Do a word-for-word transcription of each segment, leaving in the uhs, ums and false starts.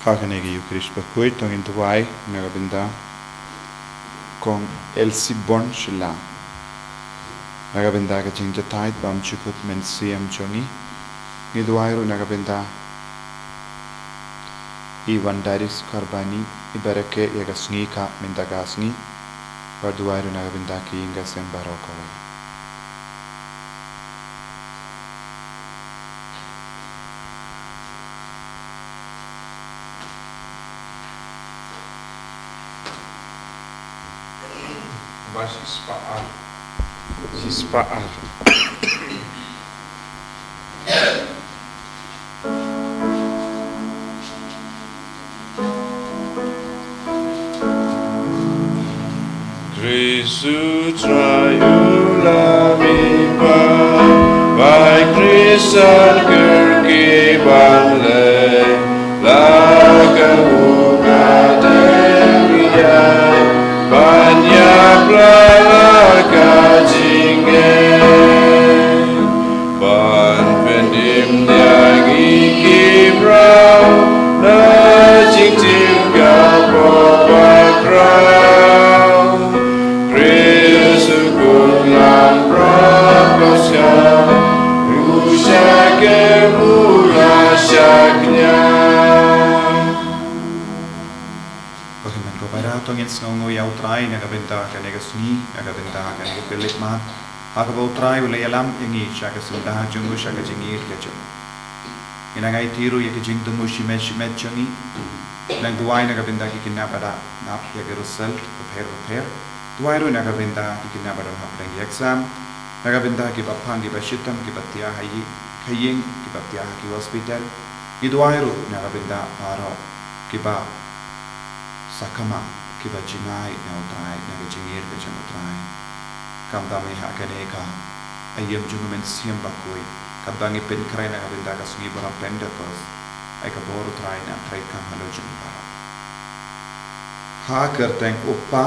Ha kane ka Ïukharist bakhuid to ngin duwai na ka bynta Kong Elsie Born Shylla, na ka bynta ka jingjahthait bymjukut mynsiem jong i. Ngi duwai ruh na ka bynta i Wandarius Karbani, i ba rakhe ïa ka sngi ka mynta ka sngi. Bad duwai ruh na ka bynta ki ïing ka sem baroh kawei. Ba shi spah ar. Shi spah ar. Khrist U Trai u la mih pat, bai Khristan kyrkieh ban leit, la ka u ka dei ïa, ban ïap la la ka jingeh. Ban pynim ïa ngi ki briew na jingtim ka por bakhraw. Khrist u kut lam bad koskam, u shakri u la shakñia. Ko hynmen ko para, to ngin sngewnguh ïa U Trai na ka bynta kane ka sngi, na ka bynta kane ka pyrthei ma. Ha kaba U Trai u la ïalam ïa ngi sha ka syndah jong u, sha ka jingïeit ka jong u. Ngin nang aiti ruh ïa ka jingthmu shimet shimet jong ngi. Nang duwai na ka bynta ki khynnah ba da nap ïa ki result bapher bapher. Duwai ruh na ka bynta ki khynnah ba don hapdeng ki exam. Na ka bynta kiba pang, kiba shitom, kiba thiah ha ïing, ha ïing, kiba thiah ha ki hospital. Ngi duwai ruh na ka bynta baroh kiba sa kham, kiba jngai na U Trai, na ka jingïeit ka jong U Trai. Khamtam hi ha kane ka aïom jong U Mynsiem Bakhuid, khamtam ngi pynkhreh na ka bynta ka sngi burom Pentekost, ai ka bor U Trai un treikam halor jong ngi baroh. Ha ka kyrteng U Kpa,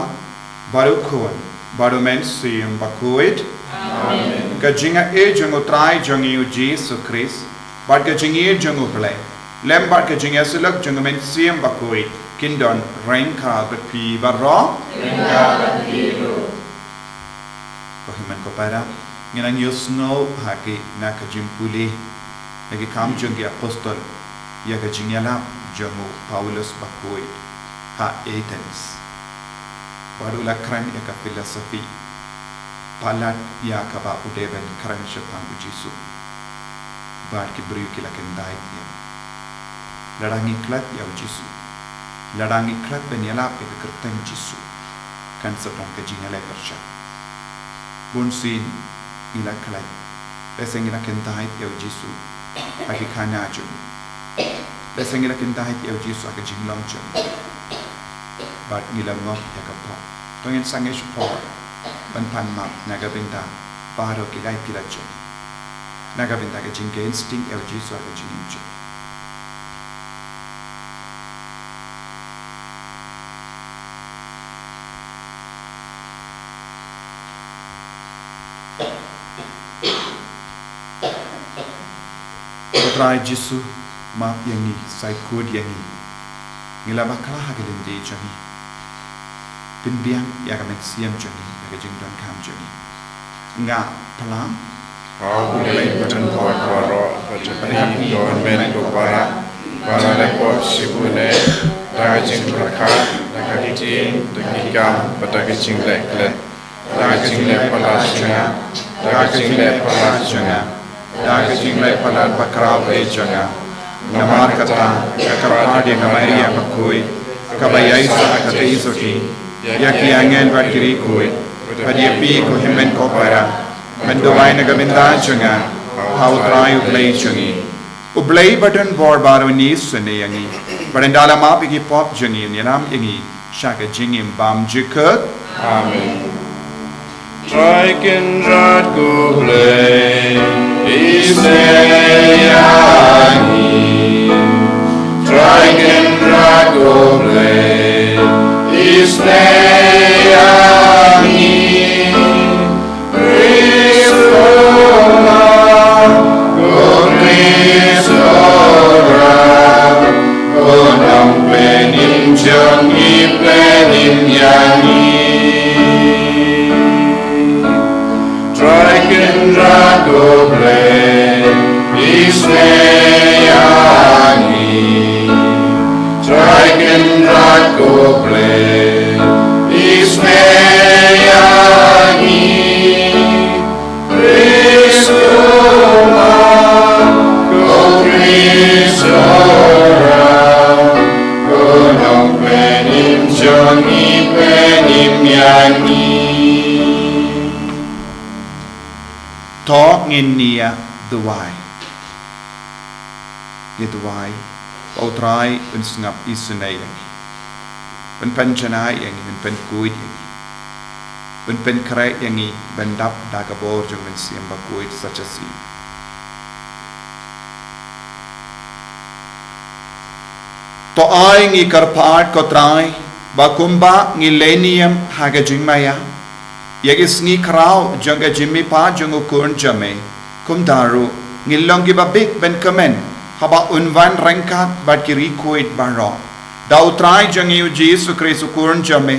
bad U Khun, bad U Mynsiem Bakhuid. Amen. Ka jingaiei jong U Trai jong ngi U Jisu Khrist, bad ka jingïeit jong U Blei, lem bad ka jingïasyllok jong U Mynsiem Bakhuid, kin don ryngkat bad phi baroh. Ryngkat bad phi ruh. Ko hynmen ko para, ngin nang ïohsngew ha kine ki jingpule na Ki Kam jong ki Apostol ïa ka jingïalap jong u Paulus Bakhuid ha Athens. Bad u la kren ïa ka philosophy palat ïa kaba u dei ban kren shaphang U Jisu. Bad ki briew ki la kyntait ïa u. Lada ngi klet ïa U Jisu, lada ngi klet ban ïalap ïa ka kyrteng Jisu, kan sa don ka jingïaleh pyrshah. Bunsien ngi la klet, lehse ngi la kyntait ïa U Jisu ha ki khana jong ngi. Lehse ngi la kyntait ïa U Jisu ha ka jinglong jong ngi. Bad ngi la ngop ïa ka pop. To ngin sangeh shipor ban pan map na ka bynta baroh ki lait ki lait jong ngi, na ka bynta ka jingkheiñ sting ïa U Jisu ha ka jingim jong ngi. Ko Trai Jisu, map ïa ngi, sait khuid ïa ngi. Ngi la bakla ha ka lynti jong ngi. Pynbiang ïa ka mynsiem jong ngi, ïa ka jingdonkam jong ngi. Nga plang. Haba U Blei ba don bor baroh, ba jubab ïa ki hynmen ko para, ba la leh pop shibun eh, da ka jingpyrkhat, da ka ktien, da ki kam, bad da ka jingleh klet. Da ka jingleh palat jong nga, da ka jingleh palat jong nga, da ka jingleh palat bakhraw eh jong nga. Namar kata, nga kyrpad ïa ka Maria bakhuid, kaba ïaisah ha ka kti jong ki, ïa ki angel bad ki riewkhuid, bad ïa phi ko hynmen ko para, ban duwai na ka bynta jong nga ha U Trai U Blei jong ngi. U Blei ba don bor baroh un isynei ïa ngi, bad un da la map ïa ki pop jong ngi, un ïalam ïa ngi sha ka jingim bymjukut. Amen. Trai Kynrad ko Blei, isynei ïa ngi. Trai Kynrad ko Blei, isynei ïa ngi. Khrist u ong, ko Khrist u ong, ko Nongpynim jong ngi, pynim ïa ngi. Trai Kynrad ko Blei, isynei ïa ngi. Trai Kynrad ko Blei, isynei ïa ngi. Khrist u ong, ko Khrist u ong, ko Nongpynim jong ngi, pynim ïa ngi. To ngin ïa duwai. Ïa duwai ba U Trai un sngap isynei ïa ngi, un pynjanai ïa ngi, un pynkhuid ïa ngi, un pynkhreh ïa ngi ban dap da ka bor jong U Mynsiem Bakhuid sa shisien. To ai ngi kyrpad, ko Trai, ba kumba ngi leh niam ha ka jingmaïa ïa ki sngi khraw jong ka jingmihpat jong u Khun jong me, kumta ruh ngin long kiba bit ban kmen haba un wan ryngkat bad ki riewkhuid baroh. Da U Trai jong ngi U Jisu Khrist U Khun jong me,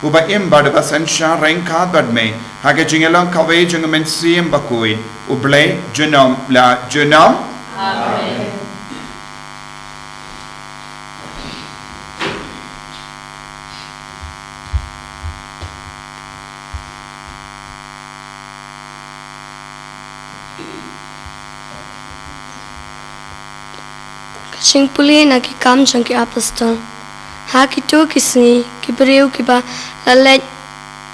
uba im bad uba synshar ryngkat bad me ha ka jingïalong kawei jong U Mynsiem Bakhuid, U Blei junom la junom. Amen. Ka jingpule na Ki Kam jong ki Apostol. Ha kito ki sngi, ki briew kiba la leit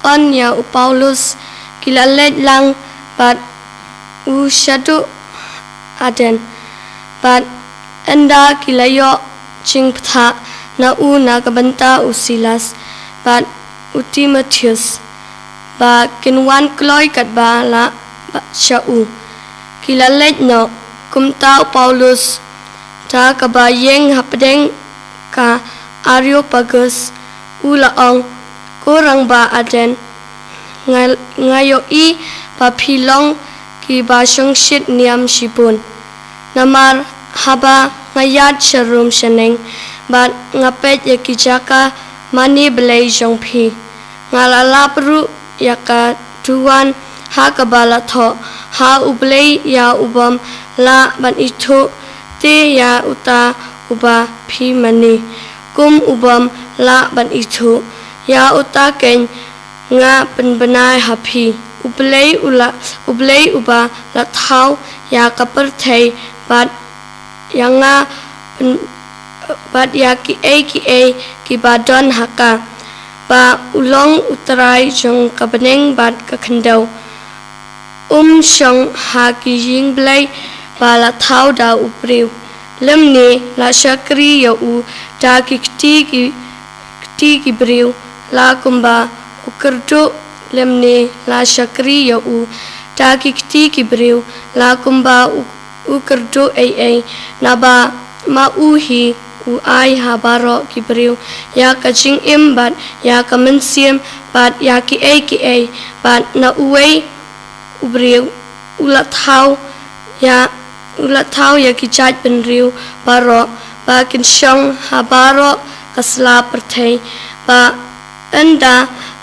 on ïa u Paulus ki la leit lang bad u shaduh Aden, bad ynda ki la ïoh jingpyrta na u na ka bynta u Silas bad u Timotheus, ba kin wan kloi katba lah sha u, ki la leit noh. Kumta u Paulus, da kaba ïeng hapdeng ka Areopagus, u la ong, ko rangbah Aden, nga, nga ïohi ba phi long kiba shongshit niam shibun. Namar haba nga ïaid sharum shaneng bad nga peit ïa ki jaka mane blei jong phi, nga la lap ruh ïa ka duwan ha kaba la thoh, ha U Blei ïa u bym lah ban ithuh, te ïa uta uba phi mane kum u bym lah ban ithuh, ïa uta keiñ nga pynbna ha phi. U Blei u la, U Blei uba la thaw ïa ka pyrthei bad ïa nga pyn-, bad ïa kiei kiei kiba don ha ka, ba u long U Trai jong ka bneng bad ka khyndew. Um shong ha ki ïing blei ba la thaw da u briew, lymne la shakri ïa u da ki kti ki, kti ki briew, la kumba u kyrduh, lymne la shakri ïa u da ki kti ki briew, la kumba u, u kyrduh ei ei, naba ma u hi u ai ha baroh ki briew ïa ka jingim bad ïa ka mynsiem bad ïa kiei kiei, bad na uwei u briew u la thaw ïa, u la thaw ïa ki jait bynriew baroh ba kin shong ha baroh ka sla pyrthei, ba ynda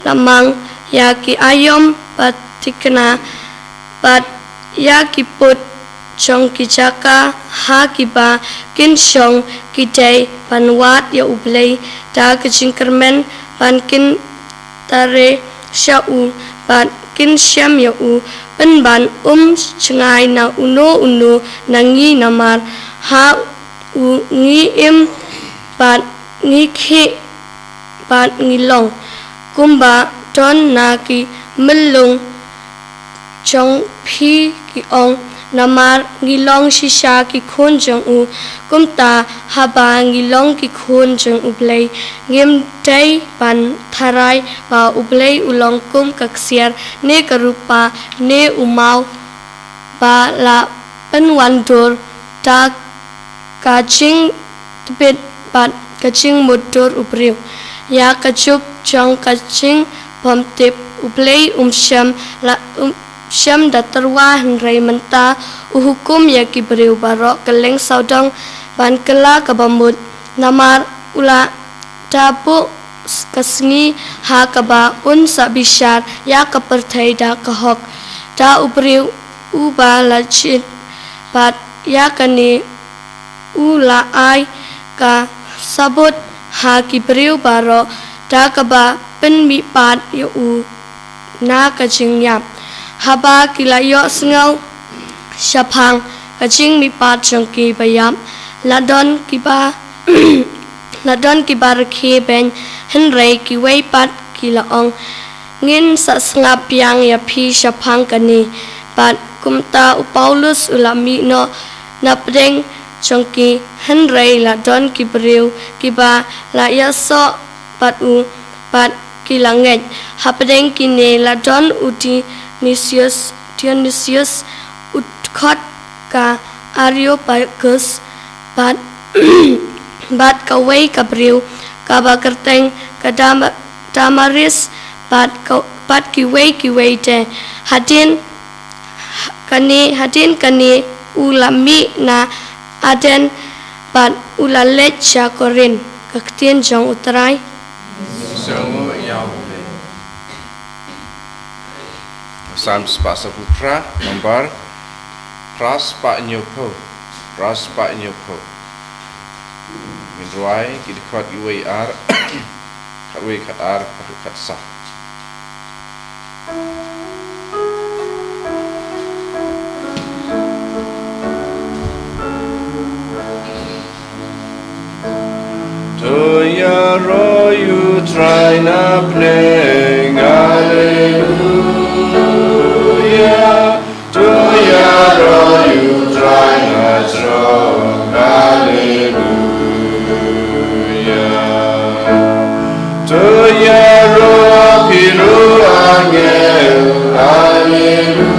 la mang ïa ki aïom ba thikna bad ïa ki pud jong ki jaka ha kiba kin shong, ki dei ban wad ïa U Blei da ka jingkyrmen, ban kin tare sha u bad kin shem ïa u, pynban um jngai na uno uno na ngi, namar ha u ngi im bad ngi khih bad ngi long. Kumba don na ki myllung jong phi ki ong, Namar ngi long shisha ki khun jong u. Kumta haba ngi long ki khun jong U Blei, ngim dei ban tharai ba U Blei u long kum ka ksiar ne ka rupa ne u maw, ba la pynwandur da ka jingtbit bad ka jingmutdur u briew. Ïa ka juk jong ka jingbymtip, U Blei um shym la, um shym da tyrwa, hynrei mynta u hukum ïa ki briew baroh kylleng sawdong ban kylla kaba mut. Namar u la da buh ka sngi ha kaba un sa bishar ïa ka pyrthei da ka hok, da u briew uba la jied, bad ïa kane u la ai ka sabut ha ki briew baroh da kaba pynmihpat ïa u na ka jingïap. Haba ki la ïohsngew shaphang ka jingmihpat jong ki baïap, la don kiba la don kiba rkhie beiñ, hynrei kiwei pat ki la ong, ngin sa sngap biang ïa phi shaphang kane. Bad kumta u Paulus u la mih noh napdeng jong ki, hynrei la don ki briew kiba la ïasoh bad u, bad ki la ngeit. Hapdeng kine la don u Dionisius, Dionisius u dkhot ka Areopagus, bad bad kawei ka briew kaba kyrteng ka Dam-, Damaris, bad ka, bad kiwei kiwei de. Hadien kane, hadien kane u la mih na Aden, bad u la leit sha Korinth. Ka ktien jong U Trai. Sngewbha ïa U Blei. Salm spah saw phew phra, nambar phra spah hynñiew phew, phra spah hynñiew phew. Ngin rwai ki dkhot, kiwei ar, khatwei, khatar, khatwei, khatsaw. To ïaroh ïa U Trai na bneng, Alleluia. To ïaroh ïa U Trai na jrong, Alleluia. To ïaroh phi ruh angel, Alleluia.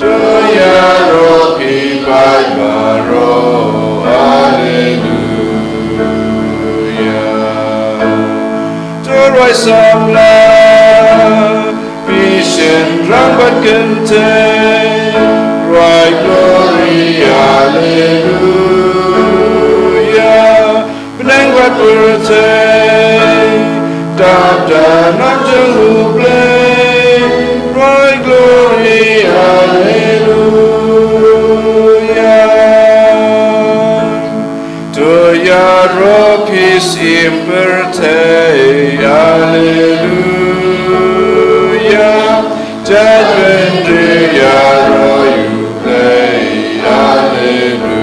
To ïaroh phi paid baroh, Alleluia. To rwai samla, phi shynrang bad kynthei, rwai glory, Alleluia. Bneng bad pyrthei, dap da nam jong U Blei, rwai glory, Alleluia. To ïaroh phi shim pyrthei, Alleluia. Jait bynriew ïaroh ïa U Blei, Alleluia.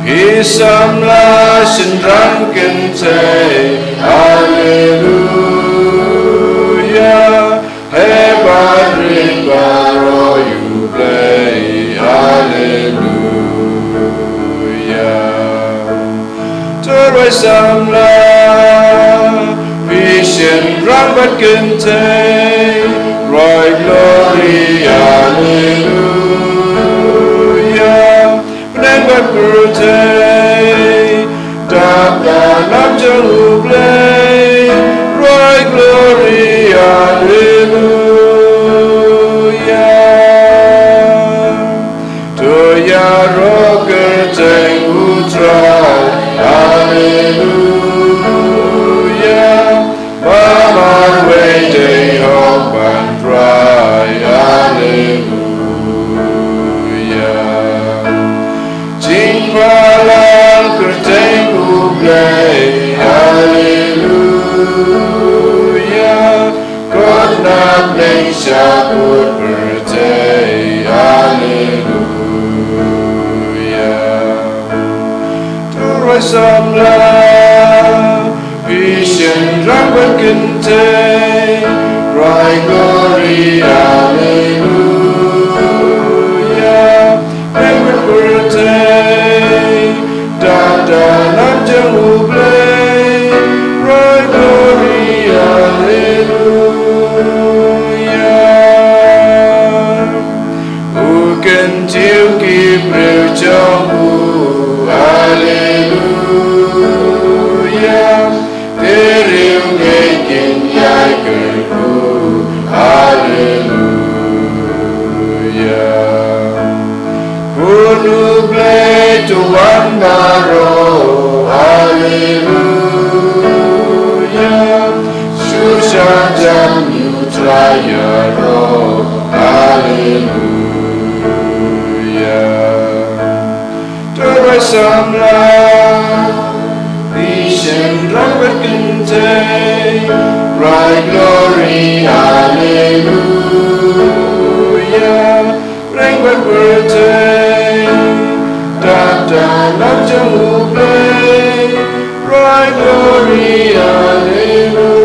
Phi samla shynrang kynthei, Alleluia. Heh bad rit baroh ïa U Blei, Alleluia. To rwai samla, phi shynrang bad kynthei, rwai glory, Alleluia. Bneng bad pyrthei, dap da nam jong U Blei, rwai glory, Alleluia. To ïaroh kyrteng U Trai, Alleluia. Ba marwei dei hok ban rwai, Alleluia. Jingphalang kyrteng U Blei, Alleluia. Kot na bneng sha kot pyrthei, Alleluia. To rwai samla, phi shynrang bad kynthei, Cry glory, hallelujah. Bring with birthday, da da nam jong U Blei. Cry glory, hallelujah. U kyntiew ki briew jong u, haleluya. Te riewngeit kin ïai kyrkhu, haleluya. Khun U Blei to wan baroh, haleluya. Shu sha jan ïa U Trai ïaroh, haleluya. To rai samla, phi shynrang bad kynthei, cry glory, haleluya. Ring bad kyrteng, da da nam jong U Blei, cry glory, haleluya.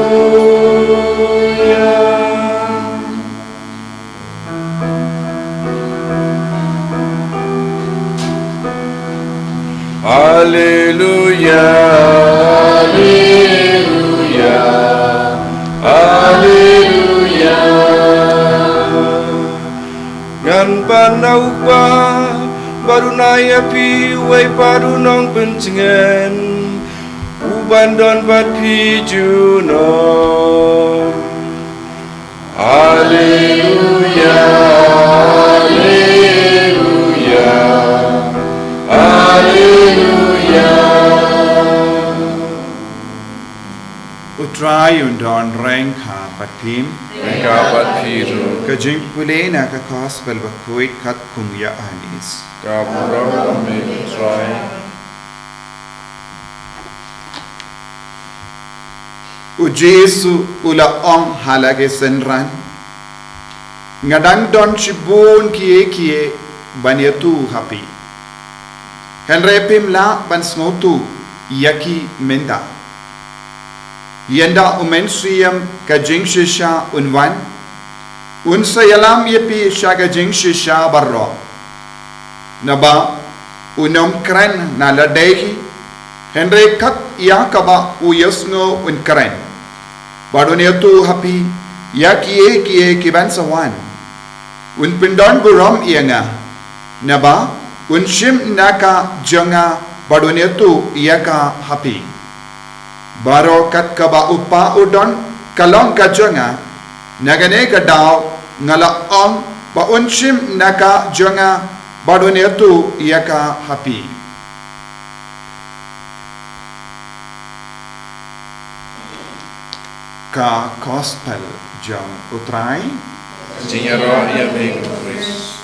Haleluya, haleluya, haleluya. Ngan pan na U Kpa bad u nai ïa phi, uwei pat u Nongpyntngen, u ban don bad phi junom. Haleluya, haleluya, haleluya. U Trai un don ryngkat bad phi. Ryngkat bad phi ruh. Ka jingpule na ka Gospel bakhuid katkum u Ïoannis. Ka burom ïa me, U Trai. U Jisu u la ong ha la ki synran, nga dang don shibun kiei kiei ban ïathuh ha phi, hynrei phim lah ban sngewthuh ïa ki mynta. Ynda u Mynsiem ka jingshisha un wan, un sa ïalam ïa phi sha ka jingshisha baroh. Naba un ym kren na lade hi, hynrei kat ïa kaba u ïohsngew un kren, bad un ïathuh ha phi ïa kiei kiei ki ban sa wan. Un pyndon burom ïa nga, naba un shim na ka jong nga bad un ïathuh ïa ka ha phi. Baroh kat kaba u Kpa u don ka long ka jong nga. Na kane ka daw nga la ong ba un shim na ka jong nga bad un ïathuh ïa ka ha phi. Ka Gospel jong U Trai. Jingïaroh ïa me, ko Khrist.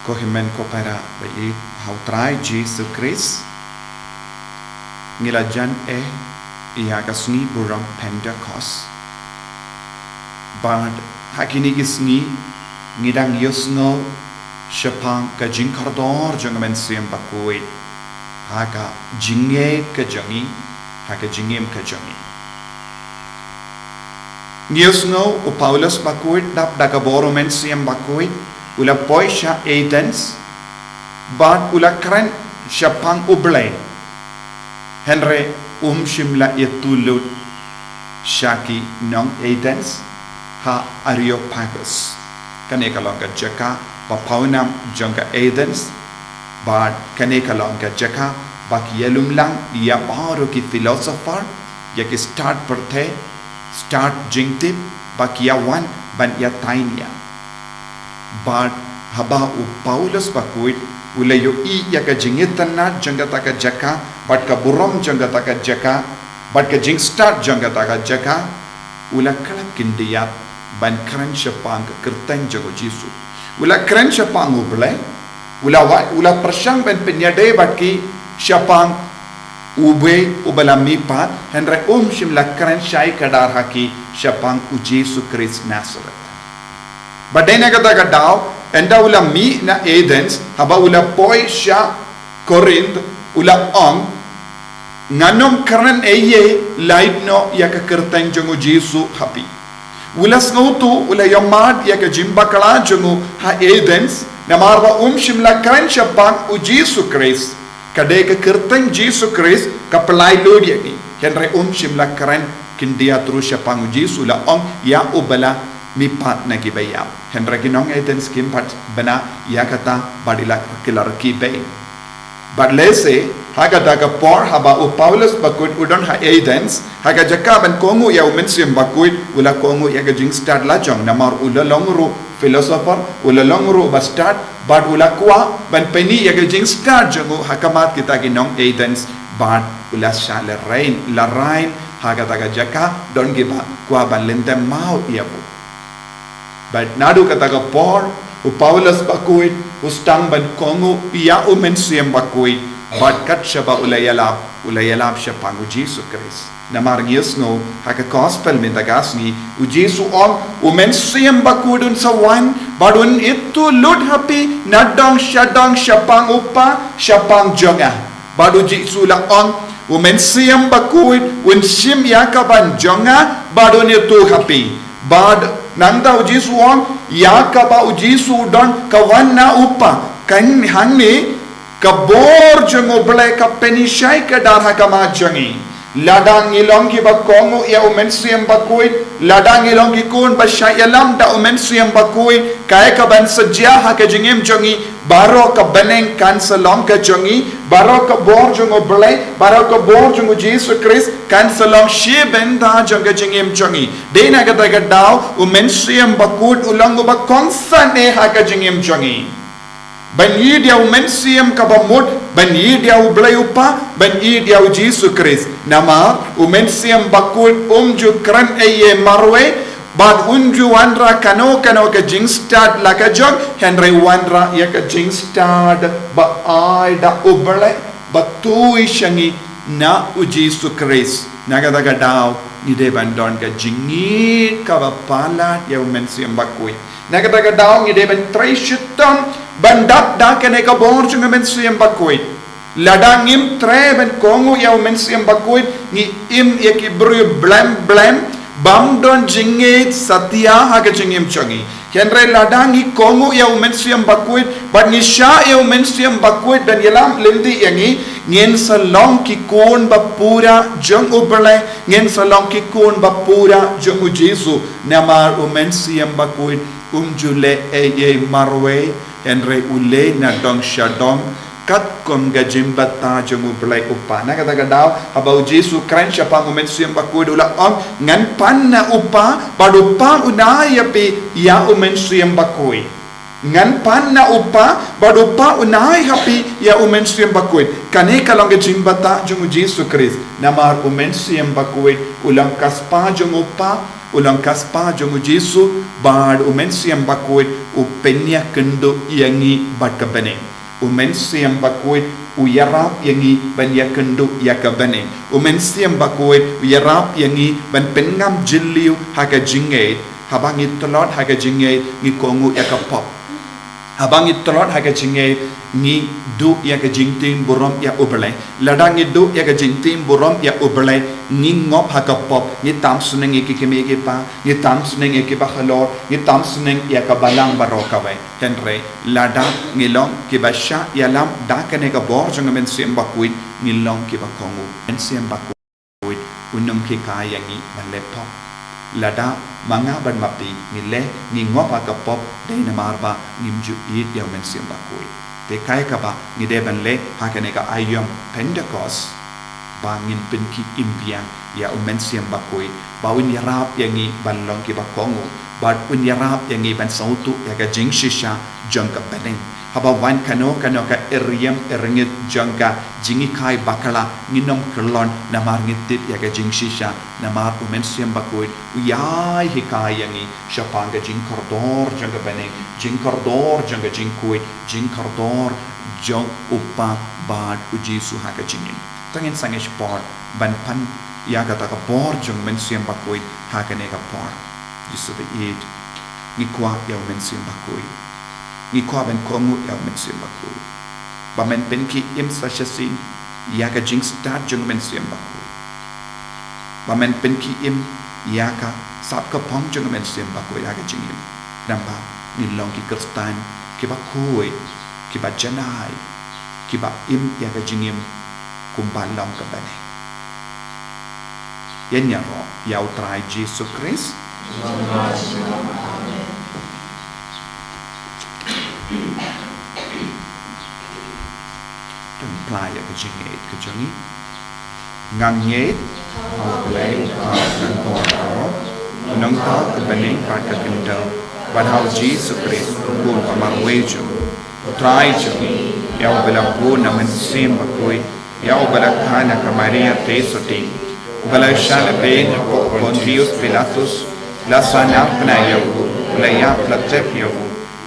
Ko hynmen ko para ba ïeit ha U Trai Jisu Khrist, ngi la jan eh ïa ka sngi burom Pentekost. Bad ha kine ki sngi ngi dang ïohsngew shaphang ka jingkordor jong ka Mynsiem Bakhuid ha ka jingngeit ka jong ngi, ha ka jingim ka jong ngi. Ngi ïohsngew u Paulus bakhuid dap da ka bor u Mynsiem Bakhuid u la poi sha Athens bad u la kren shaphang U Blei. Hynrei um shym la ïathuh lut sha ki nong Athens ha Areopagus. Kane ka long ka jaka ba pawnam jong ka Athens, bad kane ka long ka jaka ba ki ïalumlang ïa baroh ki philosopher, ïa ki stad pyrthei, stad jingtip, ba ki ïa wan ban ïa taiñ ïa. Bad haba u Paulus bakhuid u la ïohi ïa ka jingitynnad jong kata ka jaka, bad ka burom jong kata ka jaka, bad ka jingstad jong kata ka jaka, u la khlad khyndiat ban kren shaphang ka kyrteng jong u Jisu. U la kren shaphang U Blei, u la wa-, u la pyrshang ban pynïadei bad ki shaphang uwei uba la mihpat, hynrei um shym la kren shai kdar ha ki shaphang u Jisu Khrist Nasareth. Bad dei na kata ka daw Ynda u la mih na Athens, haba u la poi sha Korinth, u la ong, ngan ym kren ei ei lait noh ïa ka kyrteng jong u Jisu ha phi. U la sngewthuh, u la ïohmad ïa ka jingbakla jong u ha Athens, namar ba um shym la kren shaphang u Jisu Khrist. Ka dei ka kyrteng Jisu Khrist ka pynlait lut ïa ngi. Hynrei um shym la kren khyndiat ruh shaphang u Jisu, la ong ïa u ba la mihpat na ki baïap. Hynrei ki nong Athens kim pat bna ïa kata bad i la ki la rkhie beiñ. Bad lehse ha kata ka por haba u Paulus bakhuid u don ha Athens, ha ka jaka ban kohnguh ïa u Mynsiem Bakhuid, u la kohnguh ïa ka jingstad la jong, namar u la long ruh philosopher, u la long ruh ba stad, bad u la kwah ban pyni ïa ka jingstad jong u ha khmat kita ki nong Athens, bad u la shah lehrain, lehrain ha kata ka jaka, don kiba kwah ban lyntem maw ïa u. Bad naduh kata ka por, u Paulus bakhuid u sdang ban kohnguh ïa u Mynsiem Bakhuid, bad kat shaba u la ïalap, u la ïalap shaphang u Jisu Khrist. Namar ngi ïohsngew ha ka gospel mynta ka sngi, u Jisu u ong, u Mynsiem Bakhuid un sa wan, bad un ithuh lut ha phi na dong sha dong shaphang u Kpa, shaphang jong nga. Bad u Jisu u la ong, u Mynsiem Bakhuid un shim ïa ka ban jong nga, bad un ithuh ha phi. Bad nangta u Jisu u ong, ïa kaba u Jisu u don ka wan na u Kpa, kan hangne, ka bor jong u Blei ka pyni shai kdar ha khmat jong ngi. Lada ngi long kiba kohnguh ïa u Mynsiem Bakhuid, lada ngi long ki khun ba shah ïalam da u Mynsiem Bakhuid, kaei kaban sa jia ha ka jingim jong ngi, baroh ka bneng kan sa long ka jong ngi, baroh ka bor jong u Blei, baroh ka bor jong u Jisu Khrist, kan sa long shi bynta jong ka jingim jong ngi. Dei na kata ka daw, u Mynsiem Bakhuid u long uba kongsan eh ha ka jingim jong ngi. Ban ïeit ïa u Mynsiem kaba mut, ban ïeit ïa u Blei u Kpa, ban ïeit ïa u Jisu Khrist. Namar, u Mynsiem Bakhuid um ju kren ei ei marwei, bad un ju wanrah kano kano ka jingstad la ka jong, hynrei wanrah ïa ka jingstad ba ai da u Blei, ba tui sha ngi na u Jisu Khrist. Na kata ka daw, ngi dei ban don ka jingïeit kaba palat ïa u Mynsiem Bakhuid. Na kata ka daw ngi dei ban trei shitom ban dap da kane ka bor jong u Mynsiem Bakhuid. Lada ngim trei ban kohnguh ïa u Mynsiem Bakhuid, ngi im ïa ki briew blem blem, bym don jingngeit satia ha ka jingim jong ngi. Hynrei lada ngi kohnguh ïa u Mynsiem Bakhuid, bad ngi shah ïa u Mynsiem Bakhuid ban ïalam lynti ïa ngi, ngin sa long ki khun ba pura jong u Blei, ngin sa long ki khun ba pura jong u Jisu, namar u Mynsiem Bakhuid um ju leh ei ei marwei, hynrei u leh na dong sha dong, katkum ka jingbthah jong u Blei u Kpa. Na kata ka daw, haba u Jisu u kren shaphang u Mynsiem Bakhuid u la ong, ngan pan na u Kpa, bad u Kpa un ai ha phi ïa u Mynsiem Bakhuid. Ngan pan na u Kpa, bad u Kpa un ai ha phi ïa u Mynsiem Bakhuid. Kane ka long ka jingbthah jong u Jisu Khrist. Namar u Mynsiem Bakhuid, u long ka spah jong u Kpa, u long ka spah jong u Jisu, bad u Mynsiem Bakhuid, u pynïakynduh ïa ngi bad ka bneng. U Mynsiem Bakhuid, u ïarap ïa ngi ban ïakynduh ïa ka bneng. U Mynsiem Bakhuid, u ïarap ïa ngi ban pynngam jylliew ha ka jingngeit. Haba ngi tlot ha ka jingngeit, ngi kohnguh ïa ka pop. Haba ngi tlot ha ka jingngeit, ngi duh ïa ka jingtim burom ïa u Blei. Lada ngi duh ïa ka jingtim burom ïa u Blei, ngi ngop ha ka pop, ngi tam sneng ïa ki kmie ki kpa, ngi tam sneng ïa ki bahalor, ngi tam sneng ïa ka balang baroh kawei. Hynrei, lada ngi long kiba shah ïalam da kane ka bor jong u Mynsiem Bakhuid, ngi long kiba kohnguh. Mynsiem Bakhuid un ym hikai ïa ngi ban leh pop. Lada ma nga bad ma phi ngi leh, ngi ngop ha ka pop, dei namar ba ngim ju ïeit ïa u Mynsiem Bakhuid. Te kaei kaba ngi dei ban leh ha kane ka aïom Pentekost, ba ngin pynkhih im biang ïa u Mynsiem Bakhuid, ba un ïarap ïa ngi ban long kiba kohnguh, ba un ïarap ïa ngi ban sngewthuh ïa ka jingshisha jong ka bneng. Haba wan kano kano ka eriam eriangit jong ka jinghikai bakla, ngin ym kyllon namar ngi tip ïa ka jingshisha, namar u Mynsiem Bakhuid u ïai hikai ïa ngi shaphang ka jingkordor jong ka bneng, jingkordor jong ka jingkhuid, jingkordor jong u Kpa bad u Jisu ha ka jingim. To ngin sangeh shaphang ban pan ïa kata ka bor jong u Mynsiem Bakhuid ha kane ka por. Jisu ba ïeit, ngi kwah ïa u Mynsiem Bakhuid. Ngi kwah ban kohnguh ïa u Mynsiem Bakhuid ba men pynkhie im sa shisien ïa ka jingstad jong u Mynsiem Bakhuid, ba men pynkhie im ïa ka sap ka phong jong u Mynsiem Bakhuid ha ka jingim. Namar ngi long ki Khristan kiba khuid, kiba janai, kiba im ïa ka jingim kumba long ka bneng. Ïa ngi ïaroh ïa u Trai Jisu Khrist. Tang pla ïa ka jingngeit ka jong ngi. Nga ngeit ha U Blei U Kpa Uba Don Bor baroh, U Nongthaw ka bneng bad ka khyndew, bad ha U Jisu Khrist, U Khun ba marwei jong U Trai jong ngi, ïa uba la bun na u Mynsiem Bakhuid, ïa uba la kha na ka Maria Theisotti, uba la shah lehbeiñ hapoh u Pontius Pilatus, la sah narphna ïa u, u la ïap, la tep ïa u,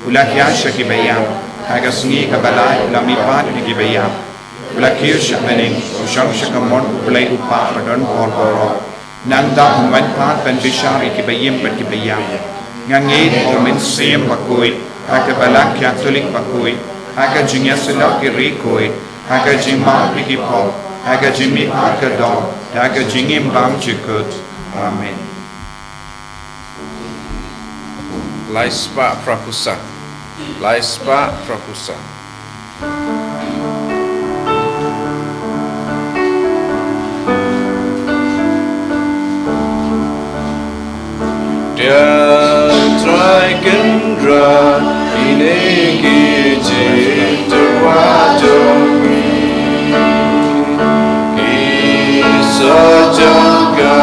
u la hiar sha kiba ïap, ha ka sngi kaba lai u la mihpat na kiba ïap, u la kiew sha bneng, u shong sha ka mon U Blei U Kpa Uba Don Bor baroh. Nangta un wan pat ban bishar ïa kiba im bad kiba ïap. Nga ngeit ha U Mynsiem Bakhuid, ha ka Balang Katholik bakhuid, ha ka jingïasyllok ki riewkhuid, ha ka jingmap ïa ki pop, ha ka jingmihpat ka doh, ha ka jingim bymjukut. Amen. Lai spah phra phew san. Lai spah phra phew san. Ïa Trai Kynrad, ine ki jingtyrwa jong ngi. Ki sah jaka,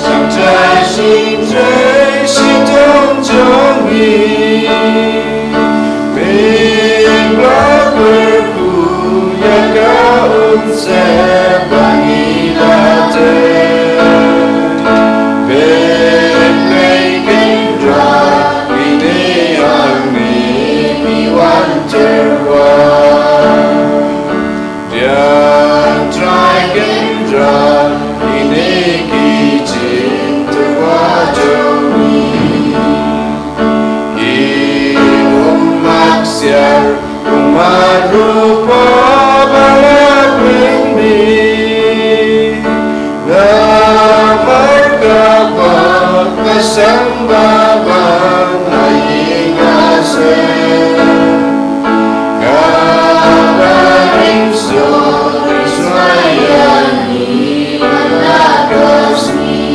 sah jaka, sah jaka, sah jaka jong ngi. Mih ba kyrkhu ïa ka umsyep ba ngi la trei. Peit Blei Kynrad, ine hangne, mih wan tyrwa. Ïa Trai Kynrad, ine ki jingtyrwa jong ngi. Ki ummat ksiar, ummat rupa ba la pynmih. Namar kaba ka seng ba ban ai ïing ha seng. Kaba ring sor ring sor ïa ngi ha ka sngi.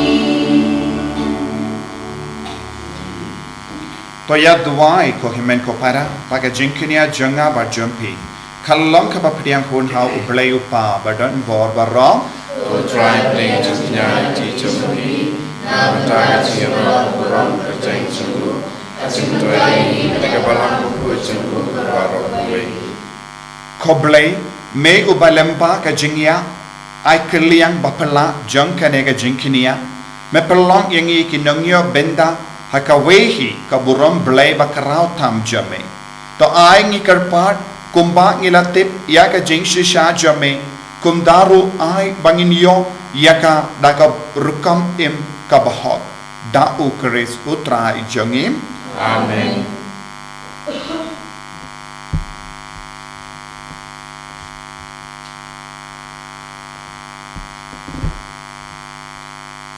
To ïa duwai ko hynmen ko para, ba ka jingkñia jong nga bad jong phi kan long kaba pdiang hun ha U Blei U Kpa Uba Don Bor baroh. To Trai, pdiang jingkñia ïa ka jong phi na ka bynta ka jingïaroh burom ka jong u, ka jingthoh ïa ngi na ka balang bakhuid jong u baroh kawei. Ko Blei, me uba lyngba ka jingïap, ai kylliang ba phylla jong kane ka jingkñia, me pynlong ïa ngi ki nongïoh bynta ha kawei hi ka burom Blei bakhraw tam jong me. To ai ngi kyrpad kumba ngi la tip ïa ka jingshisha jong me, kumta ruh ai ba ngin ïoh ïa ka da ka rukom im kaba hok. Da U Khrist U Trai jong ngi. Amen.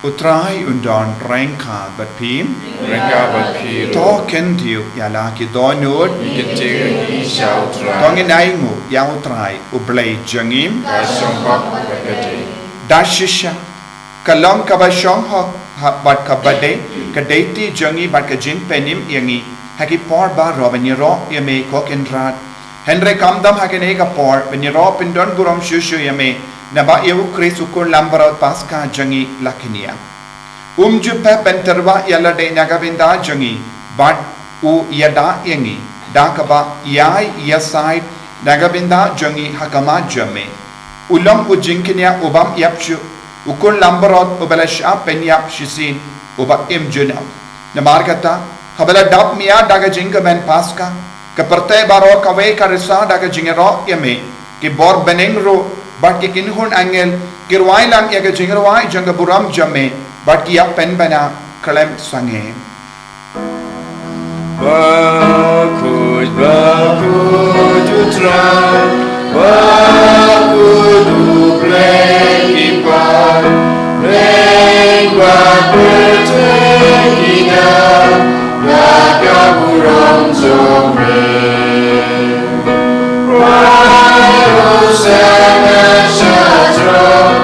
U Trai un don ryngkat bad phi. Ryngkat bad phi ruh. To kyntiew ïa la ki dohnud. Ngi kyntiew ïa ki sha U Trai. To ngin ainguh ïa U Trai U Blei jong ngi. Ka shong hok bad ka dei. Da shisha ka long kaba shong hok ha, bad kaba dei, ka dei ti jong ngi bad ka jingpynim ïa ngi ha ki por baroh ban ïaroh ïa me ko Kynrad. Hynrei kam dam ha kane ka por ban ïaroh pyndon burom shuh shuh ïa me, naba ïa U Khrist U Khun Langbrot Paska jong ngi la kñia. Um ju pep ban tyrwa ïa lade na ka bynta jong ngi, bad u ïada ïa ngi da kaba ïai ïasaid na ka bynta jong ngi ha khmat jong me. U long u jingkñia u bym ïap shuh, U Khun Langbrot uba la shah pynïap shisien, uba im junom. Namar kata, haba la dap mih da ka jingkmen Paska, ka pyrthei baroh kawei ka risa da ka jingïaroh ïa me, ki bor bneng ruh bad ki kynhun angel ki rwai lang ïa ka jingrwai jong ka burom jong me, bad ki ïa pynbna khlem sangeh. Bakhuid Bakhuid U Trai, bakhuid U Blei ki paid, bad pyrthei ki dap da ka burom jong me. Khrai Hosana sha throne,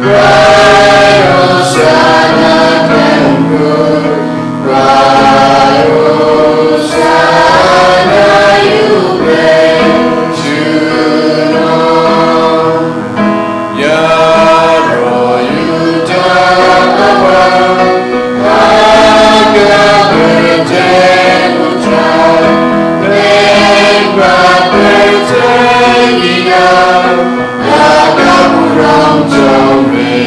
khrai Hosana khlem kur, khrai Hosana ïa U Blei junom. Ïaroh ïa uta uba ha ka kyrteng U Trai, bad pyrthei ki dap da ka burom jong me.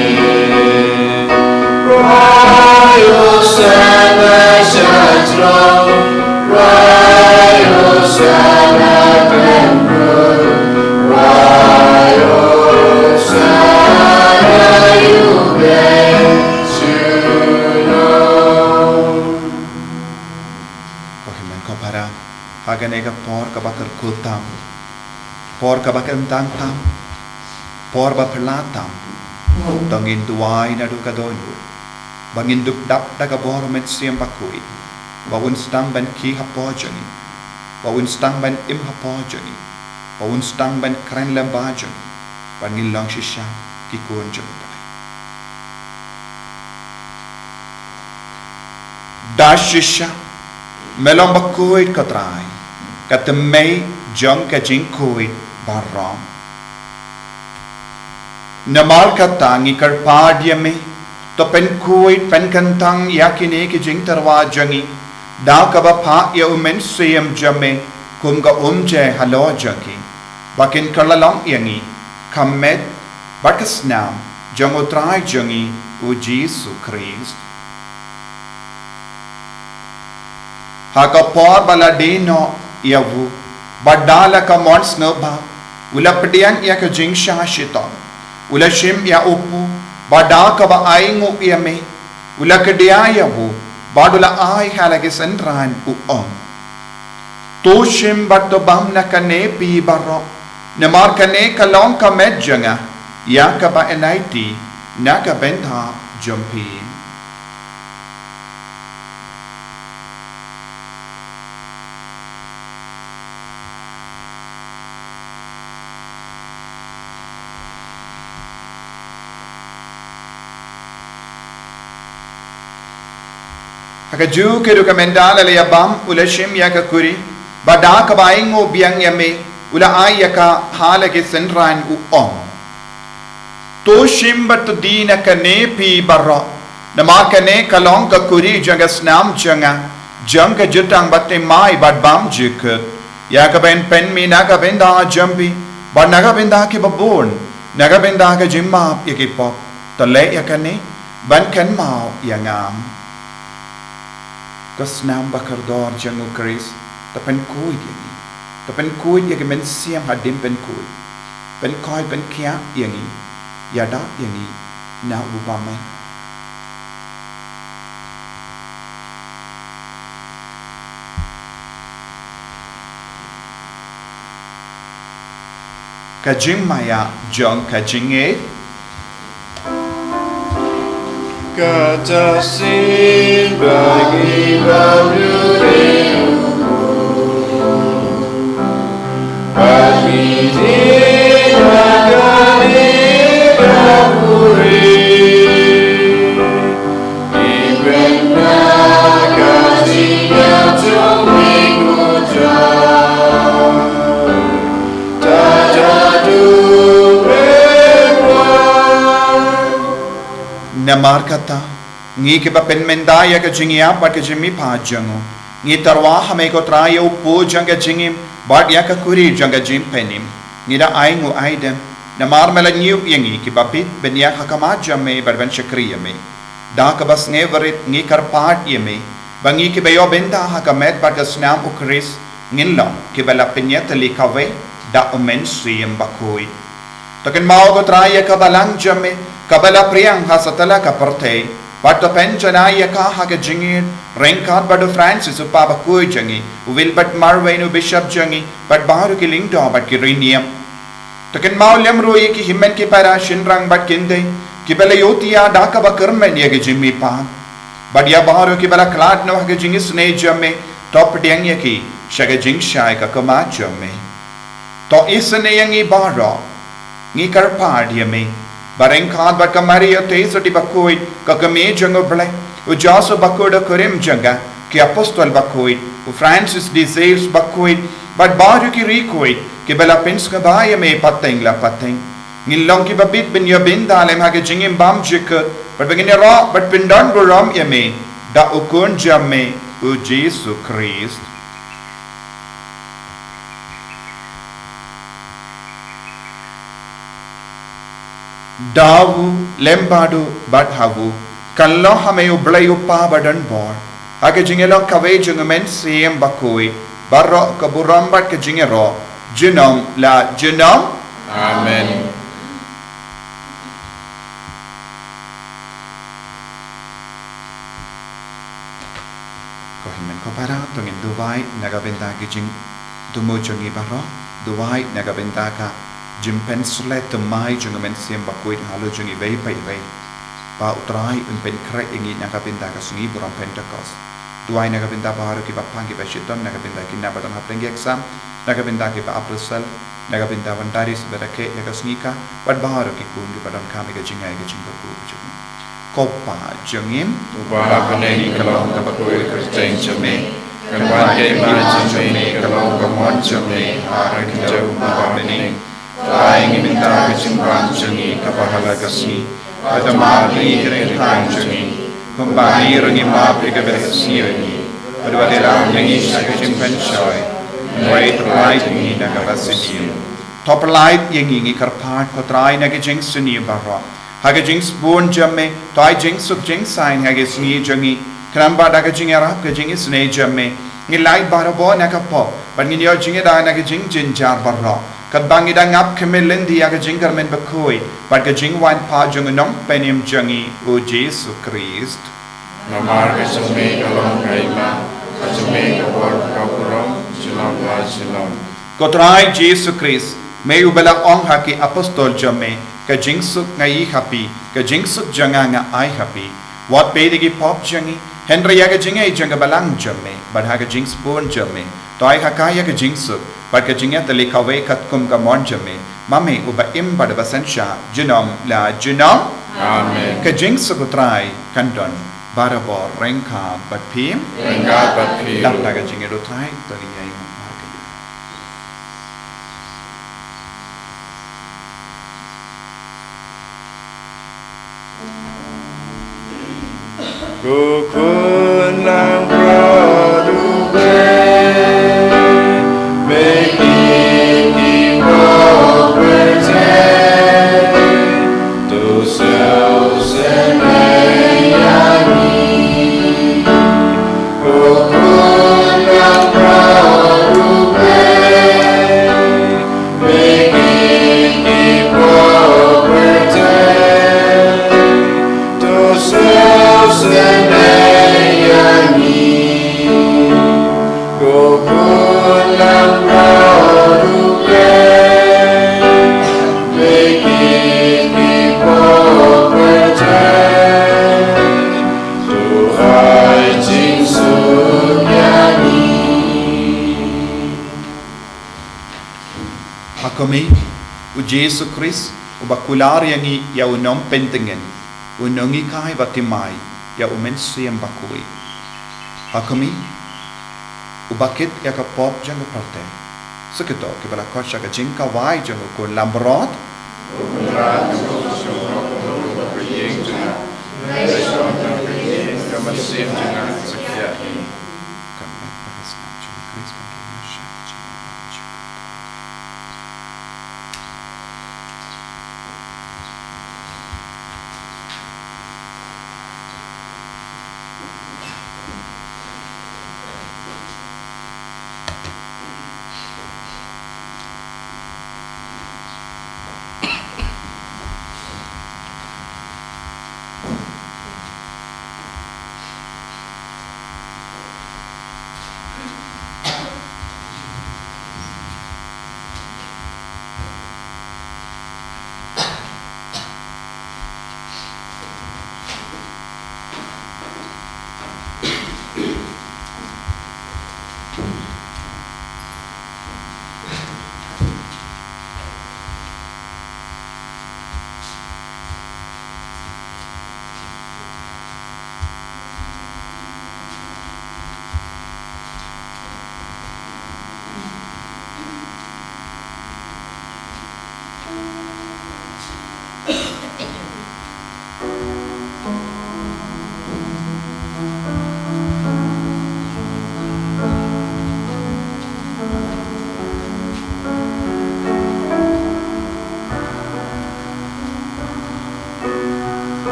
Khrai Hosana sha throne, khrai Hosana khlem kur, khrai Hosana ïa U Blei junom. Ko hynmen ko para, ha kane ka por kaba kyrkhu tam, por kaba kyntang tam, por ba phylla tam, to ngin duwai naduh ka dohnud ba ngin dup dap da ka bor U Mynsiem Bakhuid, ba un sdang ban khie hapoh jong ngi, ba un sdang ban im hapoh jong ngi, ba un sdang ban kren lyngba jong ngi, ba ngin long shisha ki khun jong U Trai. Da shisha me long bakhuid, ko Trai, ka thymmei jong ka jingkhuid baroh. Namar kata ngi kyrpad ïa me, to pynkhuid pynkyntang ïa kine ki jingtyrwa jong ngi da kaba phah ïa U Mynsiem jong me kum ka umjai halor jong ki, ba kin kylla long ïa ngi ka met bad ka snam jong U Trai jong ngi U Jisu Khrist. Ha ka por ba la die noh ïa u, bad da la ka mon sngewbha u la pdiang ïa ka jingshah shitom, u la shim ïa u pu, bad da kaba ainguh ïa me u la kdiah ïa u, bad u la ai ha la ki synran, u ong: To shim bad to bam na kane phi baroh, namar kane ka long ka met jong nga, ïa kaba yn aiti na ka bynta jong phi. Ha kajuh ka ruh, ka mynta la la ïa bam, u la shim ïa ka kuri, bad da kaba ainguh biang ïa me u la ai ïa ka ha la ki synran, u ong: To shim bad to die na kane phi baroh, namar kane ka long ka kuri jong ka snam jong nga, jong ka jutang baptistmai bad bam jingkut, ïa kaba yn pynmih na ka bynta jong phi bad na ka bynta kiba bun, na ka bynta ka jingmap ïa ki pop. To leh ïa kane ban kynmaw ïa nga. Ko snam ba kordor jong U Khrist, to pynkhuid ïa ngi, to pynkhuid ïa ki mynsiem hadien pynkhuid, pynkhuid pynkhiah ïa ngi, ïada ïa ngi na u bymman. Ka jingmaïa jong ka jingngeit. Kata shisien ba ngi bam ïa u, ba ngi die na kane ka kuri, ngi pynbna ka jingïap jong me, ko Trai. Namar kata, ngi kiba pynmynta ïa ka jingïap bad ka jingmihpat jong u, ngi tyrwa ha me, ko Trai, ïa u pu jong ka jingim bad ïa ka kuri jong ka jingpynim. Ngi da ainguh aidem namar me la ñiew ïa ngi kiba bit ban ïaid ha khmat jong me bad ban shakri ïa me. Da kaba sngewrit ngi kyrpad ïa me ba ngi kiba ïoh bynta ha ka met bad ka snam U Khrist ngin long kiba la pynïatylli kawei da U Mynsiem Bakhuid. To kynmaw, ko Trai, ïa ka balang jong me kaba la pdiang ha satlak ka pyrthei, Bad to pynjanai ïa ka ha ka jingïeit ryngkat bad u Francis u Pa bakhuid jong ngi, u Wilbert Marwein u Bishop jong ngi, bad baroh ki lyngdoh bad ki riewniam. To kynmaw lem ruh ïa ki hynmen ki para shynrang bad kynthei kiba la ïohthiah da kaba kyrmen ïa ka jingmihpat. Bad ïa baroh kiba la khlad noh ha ka jingisynei jong me, to pdiang ïa ki sha ka jingshai ka khmat jong me. To isynei ïa ngi baroh, ngi kyrpad ïa me, ba ryngkat bad ka Maria Theisotti bakhuid, ka kmie jong U Blei, u Joseph bakhuid u kurim jong ka, ki apostol bakhuid, u Francis de Sales bakhuid, bad baroh ki riewkhuid kiba la pynsngewbha ïa me pateng la pateng. Ngin long kiba bit ban ïoh bynta lem ha ka jingim bymjukut, bad ba ngin ïaroh bad pyndonburom ïa me da u Khun jong me, u Jisu Khrist. Da u, lem bad u, bad ha u, kan long ha me U Blei U Kpa badonbor, ha ka jingïalong kawei jong U Mynsiem Bakhuid, baroh ka burom bad ka jingïaroh, junom la junom. Amen. Ko hynmen ko para, to ngin duwai na ka bynta ki jingthmu jong ngi baroh, duwai na ka bynta ka jingpynshlur thymmai jong U Mynsiem Bakhuid halor jong ngi iwei pa iwei. Ba U Trai un pynkhreh ïa ngi na ka bynta ka sngi burom Pentekost. Duwai na ka bynta baroh kiba pang kiba shitom, na ka bynta kine ba don hapdeng ki exam, na ka bynta kiba ap result, na ka bynta u Darius ba rakhe ïa ka sngi ka, bad baroh ki khun kiba donkam ïa ka jingai ka jingkyrkhu jong ngi. Ko Pa jong ngi, uba ha bneng ka long kaba khuid kyrteng jong me, kan wan ka hima jong me, kan long ka mon jong me ha ka kynja uba ha bneng. Pynlait ïa ngi mynta ka jingbam jong ngi kaba ha la ka sngi. Bad da ma ngi ka jingkyrkhu jong ngi, kumba ngi ruh ngi map ïa kiba sngewsih ïa ngi. Bad wat ïalam ïa ngi sha ka jingpynshoi, hynrei pynlait ïa ngi na kaba sniew. To pynlait ïa ngi, ngi kyrpad ko Trai, na ka jingsniew baroh. Ha ka jingsbun jong me, to ai jingsuk jingsaiñ ha ka sngi jong ngi. Khnang ba da ka jingïarap ka jingisynei jong me, ngin lait barabor na ka pop, bad ngin ïoh jingïada na ka jingjynjar baroh. Katba ngi dang ap khmih lynti ïa ka jingkyrmen bakhuid bad ka jingwan pat jong u Nongpynim jong ngi, u Jisu Khrist. Namar ka jong me ka long ka hima, ka jong me ka bor, ka burom, junom la junom. Ko Trai Jisu Khrist, me uba la ong ha ki apostol jong me, ka jingsuk nga ai ha phi, ka jingsuk jong nga nga ai ha phi. Wat peit ïa ki pop jong ngi, hynrei ïa ka jingaiei jong ka balang jong me, bad ha ka jingsbun jong me, to ai ha ka ïa ka jingsuk, bad ka jingïatylli kawei katkum ka mon jong me, ma me uba im bad uba synshar, junom la junom. Amen. Ka jingsuk u Trai kan don barabor ryngkat bad phi. Ryngkat bad phi. Lap da ka jingïeit u Trai, to ngin ïaid markylliang. Ko Khun langbrot U Blei, me kit ki pop pyrthei, to sngewsynei ïa ngi. Ko Khun langbrot U Blei, me kit ki pop pyrthei, to sngewsynei ïa ngi. Ko Khun langbrot U Blei, me kit ki pop pyrthei, to ai jingsuk ïa ngi. Ha kumne, u Jisu Khrist, uba kular ïa ngi ïa u nongpyntngen, u nonghikai bathymmai ïa u Mynsiem Bakhuid. Ha kumne, uba kit ïa ka pop jong ka pyrthei. Sa kito kiba la koit sha ka jingkawei jong u Khun langbrot.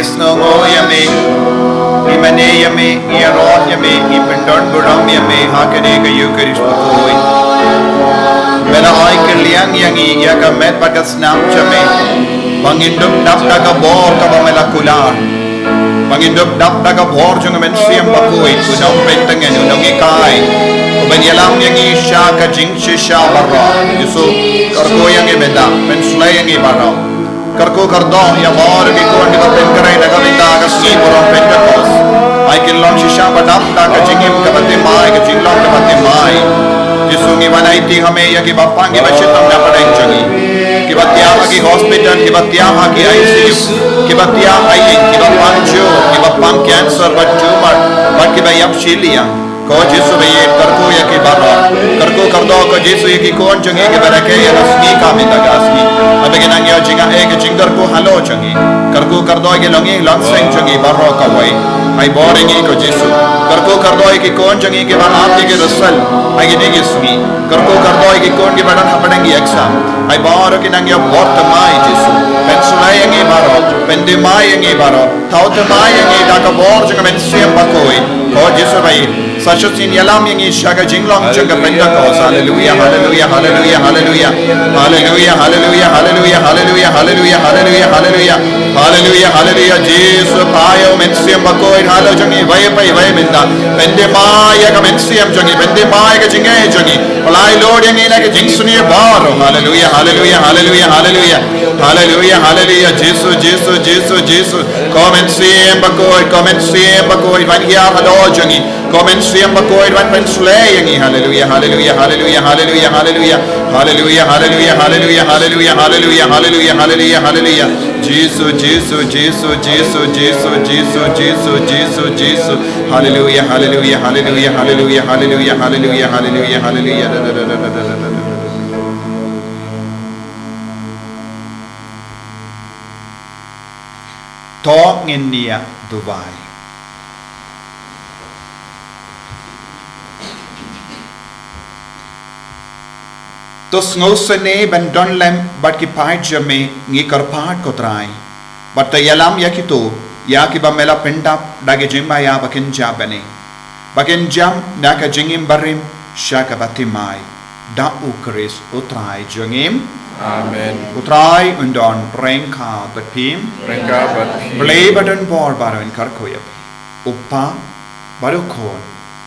Sngewnguh ïa me, ngi mane ïa me, ngi ïaroh ïa me, ngi pyndonburom ïa me ha kane ka Ïukharist bakhuid. Me la ai kylliang ïa ngi ïa ka met bad ka snam jong me, ba ngin dup dap da ka bor kaba me la kular, ba ngin dup dap da ka bor jong ka Mynsiem Bakhuid, u nongpyntngen, u nonghikai, u ban ïalam ïa ngi sha ka jingshisha baroh. Jisu, kyrkhu ïa ngi mynta, pynshlei ïa ngi baroh. Kyrkhu kyrdoh ïa baroh ki khun kiba pynkhraw na ka bynta ka sngi burom Pentekost. Ai kin long shisha ba dap da ka jingim kaba thymmai, ka jinglong kaba thymmai. Jisu, ngi wan aiti ha me ïa kiba pang kiba shitom na pdeng jong ngi, kiba thiah ha ki hospital, kiba thiah ha ki I C U, kiba thiah ha ïing, kiba pang jur, kiba pang cancer bad tumor, bad kiba ïap shiliang. Ko Jisu ba ïeit, kyrkhu ïa ki baroh. Kyrkhu kyrdoh ko Jisu ïa ki khun jong ngi kiba rakhe ïa ka sngi ka mynta ka sngi. Haba ki nang ïoh jingaiei ka jingkyrkhu halor jong ngi, kyrkhu kyrdoh ïa ki longïing longseng jong ngi baroh kawei. Ai bor ïa ngi ko Jisu. Kyrkhu kyrdoh ïa ki khun jong ngi kiba ap ïa ki result ha kine ki sngi. Kyrkhu kyrdoh ïa ki khun kiba don hapdeng ki exam. Ai baroh ki nang ïoh bor thymmai Jisu. Pynshlei ïa ngi baroh, pynthymmai ïa ngi baroh. Thaw thymmai ïa ngi da ka bor jong ka Mynsiem Bakhuid. Ko Jisu ba ïeit, sa shisien ïalam ïa ngi sha ka jinglong jong ka Pentekost. Haleluia, haleluia, haleluia, haleluia. Haleluia, haleluia, haleluia, haleluia, haleluia, haleluia, haleluia. Haleluia, haleluia, Jisu, phai ïa u Mynsiem Bakhuid halor jong ngi, wei pa wei mynta. Pynthymmai ïa ka mynsiem jong ngi, pynthymmai ïa ka jingaiei jong ngi. Pynlait lut ïa ngi na ka jingsniew baroh. Haleluia, haleluia, haleluia, haleluia. Haleluia, haleluia, Jisu, Jisu, Jisu, Jisu. Ko Mynsiem Bakhuid, ko Mynsiem Bakhuid, wan hiar halor jong ngi. Ko Mynsiem Bakhuid, wan pynshlei ïa ngi. Haleluia, haleluia, haleluia, haleluia, haleluia. Haleluia, haleluia, haleluia, haleluia, haleluia, haleluia, haleluia, haleluia. Jisu, Jisu, Jisu, Jisu, Jisu, Jisu, Jisu, Jisu, Jisu. Haleluia, haleluia, haleluia, haleluia, haleluia, haleluia, haleluia, haleluia. To ngin ïa duwai. To sngewsynei ban don lem bad ki paid jong me ngi kyrpad ko Trai. Bad to ïalam ïa kito, ïa kiba me la pyndap da ki jingmaïa ba kin jia bniah, ba kin jam na ka jingim barim sha kaba thymmai. Da u Khrist u Trai jong ngi. Amen. U Trai un don ryngkat bad phi. Ryngkat bad phi. Blei ba don bor baroh un kyrkhu ïa phi. U Kpa, bad u Khun,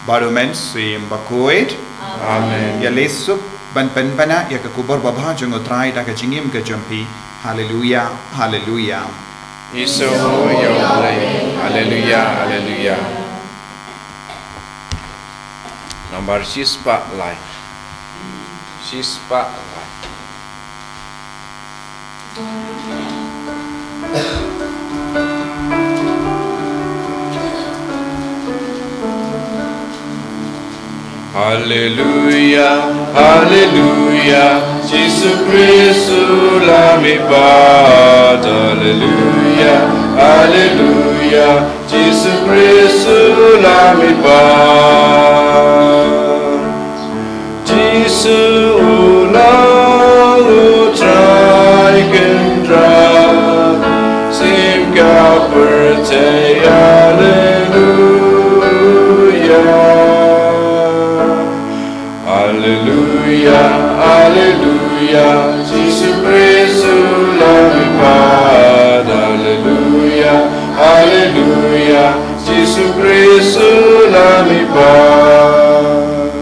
bad u Mynsiem Bakhuid. Amen. Ïa leit suk ban pynbna ïa ka khubor babha jong u Trai da ka jingim ka jong phi. Haleluia, haleluia. Isynei ïa u Blei. Haleluia, haleluia. Nambar shispah lai. Shispah lai. Haleluia, haleluia, Jisu Khrist u la mihpat. Haleluia, haleluia, Jisu Khrist u la mihpat. Jisu u long u Trai Kynrad, sim ka pyrthei, haleluia. Haleluia, haleluia, Jisu Khrist u la mihpat. Haleluia, haleluia, Jisu Khrist u la mihpat.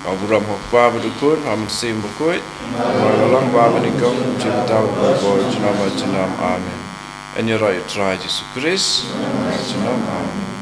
Ka burom ha u Kpa bad u Khun, ha u Mynsiem Bakhuid. Ba la long ba mynnyngkong, jingmyntoi, ba bor, junom bad junom. Amen. Yn ïaroh ïa u Trai Jisu Khrist. Junom. Amen.